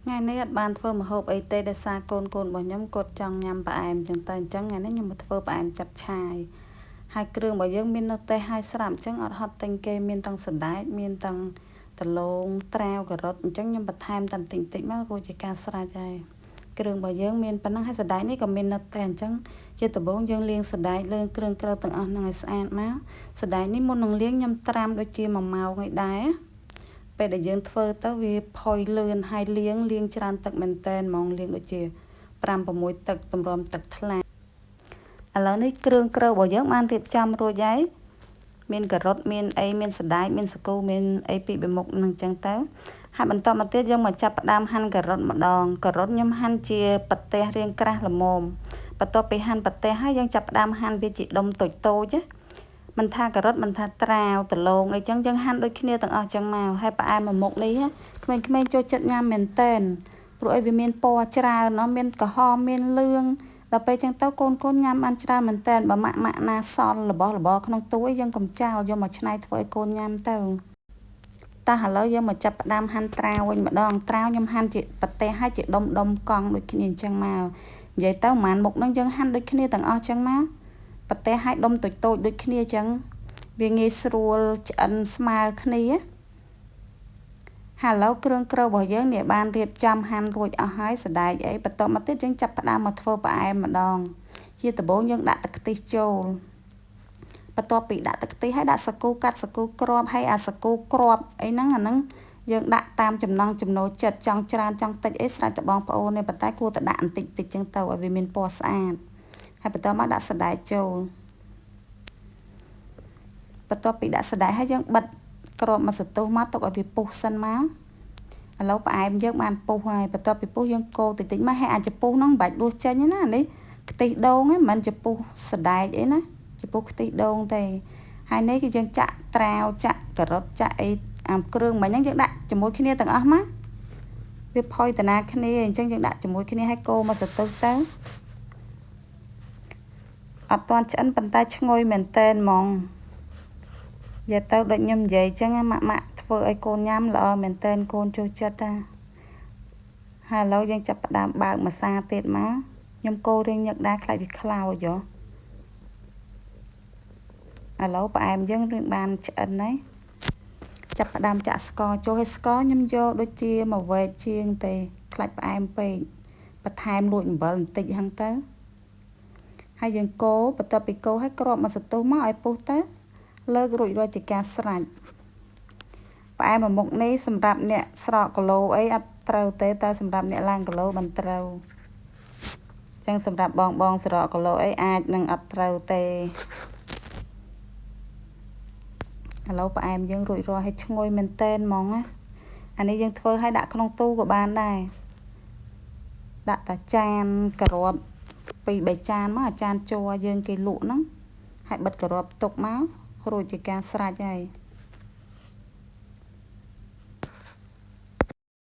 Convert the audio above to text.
ថ្ងៃនេះអត់បានធ្វើម្ហូបអីទេដោយសារកូនកូនរបស់ខ្ញុំគាត់ចង់ញ៉ាំផ្អែមចឹងទៅអញ្ចឹងថ្ងៃនេះខ្ញុំមកធ្វើផ្អែមចាប់ឆាយហើយគ្រឿងរបស់យើងមាននៅផ្ទះហើយស្រាប់អញ្ចឹងអត់ហត់ទិញគេមានទាំងសណ្ដែកមានទាំងដំឡូងត្រាវការ៉ុតអញ្ចឹងខ្ញុំបន្ថែមតែបន្តិចបន្តិចមករួចជាការស្រេចហើយគ្រឿងរបស់យើងមានប៉ុណ្ណឹងហើយសណ្ដែកនេះក៏មាននៅផ្ទះអញ្ចឹងជាដំបូងយើងលាងសណ្ដែកលើគ្រឿងក្រៅទាំងអស់ហ្នឹងឲ្យស្អាតមកសណ្ដែកនេះមុននឹងលាងខ្ញុំត្រាំដូចជា1ម៉ោងឯដែរពេលដែលយើងធ្វើទៅវាផុយលឿនហើយលាងលាងច្រើនទឹកមែនតែនហ្មងលាងដូចជា5 6ទឹកតម្រាំទឹកថ្លាឥឡូវនេះគ្រឿងក្រៅរបស់យើងបានរៀបចំរួចហើយមានការ៉ុតមានអីមានសណ្ដែកមានសាគូមានអីពីរមុខនឹងចឹងទៅហើយបន្តមកទៀតយើងមកចាប់ផ្ដើមហាន់ការ៉ុតម្ដងការ៉ុតខ្ញុំហាន់ជាប្រទេសរាងក្រាស់ល្មមបន្ទាប់ពីហាន់ប្រទេសហើយយើងចាប់ផ្ដើមហាន់វាជាដុំតូចតូចណាមិនថាការ៉ុតមិនថាត្រាវដលងអីចឹងយើងហាន់ដូចគ្នាទាំងអស់ចឹងមកហើយផ្អែមមួយមុខនេះក្មេងៗចូលចិត្តញ៉ាំមែនតែនព្រោះអីវាមានពណ៌ច្រើនណោះមានក្រហមមានលឿងដល់ពេលចឹងទៅកូនកូនញ៉ាំបានច្រើនមែនតែនបើម៉ាក់ម៉ាក់ណាសល់របស់របរក្នុងទូយើងកុំចោលយកមកឆ្នៃធ្វើឲ្យកូនញ៉ាំទៅតោះឥឡូវយើងមកចាប់ផ្ដើមហាន់ត្រាវវិញម្ដងត្រាវខ្ញុំហាន់ជាប្រទេសហើយជាដុំដុំកង់ដូចគ្នាអញ្ចឹងមកនិយាយទៅប្រហែលមុខហ្នឹងយើងហាន់ដូចគ្នាទាំងអស់អញ្ចឹងមកប្រទេសឲ្យដុំតូចតូចដូចគ្នាអញ្ចឹងវាងាយស្រួលឆ្អិនស្មើគ្នាហើយឥឡូវគ្រឿងក្រៅរបស់យើងនេះបានរៀបចំហាន់រួចអស់ហើយសណ្ដែកអីបន្តមកទៀតយើងចាប់ផ្ដើមមកធ្វើផ្អែមម្ដងជាដំបូងយើងដាក់ទឹកខ្ទិះចូលបន្ទាប់ពីដាក់ទឹកខ្ទិះហើយដាក់សាគូកាត់សាគូគ្រាប់ហើយអាសាគូគ្រាប់អីហ្នឹងអាហ្នឹងយើងដាក់តាមចំណង់ចំណូលចិត្តចង់ច្រើនចង់តិចអីស្រេចតែបងប្អូនទេប៉ុន្តែគួរតែដាក់បន្តិចតិចចឹងទៅឲ្យវាមានពណ៌ស្អាតហើយបន្តមកដាក់សណ្ដែកចូលបន្ទាប់ពីដាក់សណ្ដែកហើយយើងបិទគ្រាប់មកសន្ទុះមកទុកឲ្យវាពុះសិនមកឥឡូវផ្អែមយើងបានពុះហើយបន្ទាប់ពីពុះយើងកូរតិចតិចមកហើយអាចពុះហ្នឹងមិនបាច់ដួសចេញទេណានេះខ្ទិះដូងហ្នឹងមិនមែនជាពុះសណ្ដែកអីណាជាពុះខ្ទិះដូងទេហើយនេះគឺយើងចាក់ត្រាវចាក់ការ៉ុតចាក់អីអាគ្រឿងមិញហ្នឹងយើងដាក់ជាមួយគ្នាទាំងអស់មកវាផុយតាណាគ្នាអញ្ចឹងយើងដាក់ជាមួយគ្នាហើយកូរមកសន្ទុះទៅអត់ទាន់ឆ្អិនប៉ុន្តែឈ្ងុយមែនតែនហ្មងនិយាយទៅដូចខ្ញុំនិយាយអញ្ចឹងម៉ាក់ម៉ាក់ធ្វើឲ្យកូនញ៉ាំល្អមែនតែនកូនចូលចិត្តណាហើយឥឡូវយើងចាប់ផ្ដើមបើកម្សាទៀតមកខ្ញុំកូររៀងញឹកដែរខ្លាចវាខ្លោចហ៎ឥឡូវផ្អែមយើងរៀងបានឆ្អិនហើយចាប់ផ្ដើមចាក់ស្ករចូលហើយស្ករខ្ញុំយកដូចជាមួយវែកជាងទេខ្លាចផ្អែមពេកបន្ថែមលួចអំបិលបន្តិចហ្នឹងទៅហើយយើងកូរបន្ទាប់ពីកូរហើយគ្រាប់មកសន្ទុះមកឲ្យពុះទៅលើករួចរាល់ជាការស្រេចផ្អែមមួយមុខនេះសម្រាប់អ្នកស្រកគីឡូអីអត់ត្រូវទេតែសម្រាប់អ្នកឡើងគីឡូមិនត្រូវចឹងសម្រាប់បងបងស្រកគីឡូអីអាចនឹងអត់ត្រូវទេឥឡូវផ្អែមយើងរួចរាល់ឲ្យឈ្ងុយមែនតែនហ្មងណាអានេះយើងធ្វើឲ្យដាក់ក្នុងទូក៏បានដែរដាក់តាចានការ៉ុត2 3ចានមកអាចានជ័រយើងគេលក់ហ្នឹងហើយបិទការ៉ុតទុកមករួចជាការស្រេចហើយ។